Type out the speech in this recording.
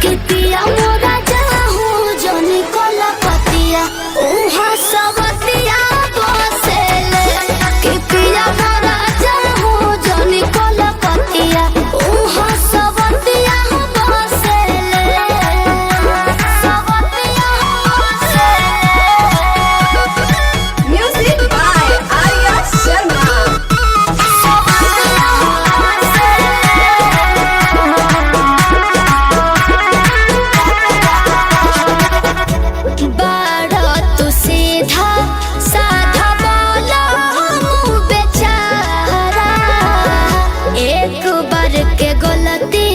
कि पिया मोरा जाहू जनी कलकतिया उहाँ सवतिया बसेले। कि पिया मोरा जाहू जनी कलकतिया उहाँ सवतिया बसेले। सवतिया बसेले। Music by Arya Sharma. बाड़ा तू सीधा साधा बोला मुँह बेचारा, एक बार के गलती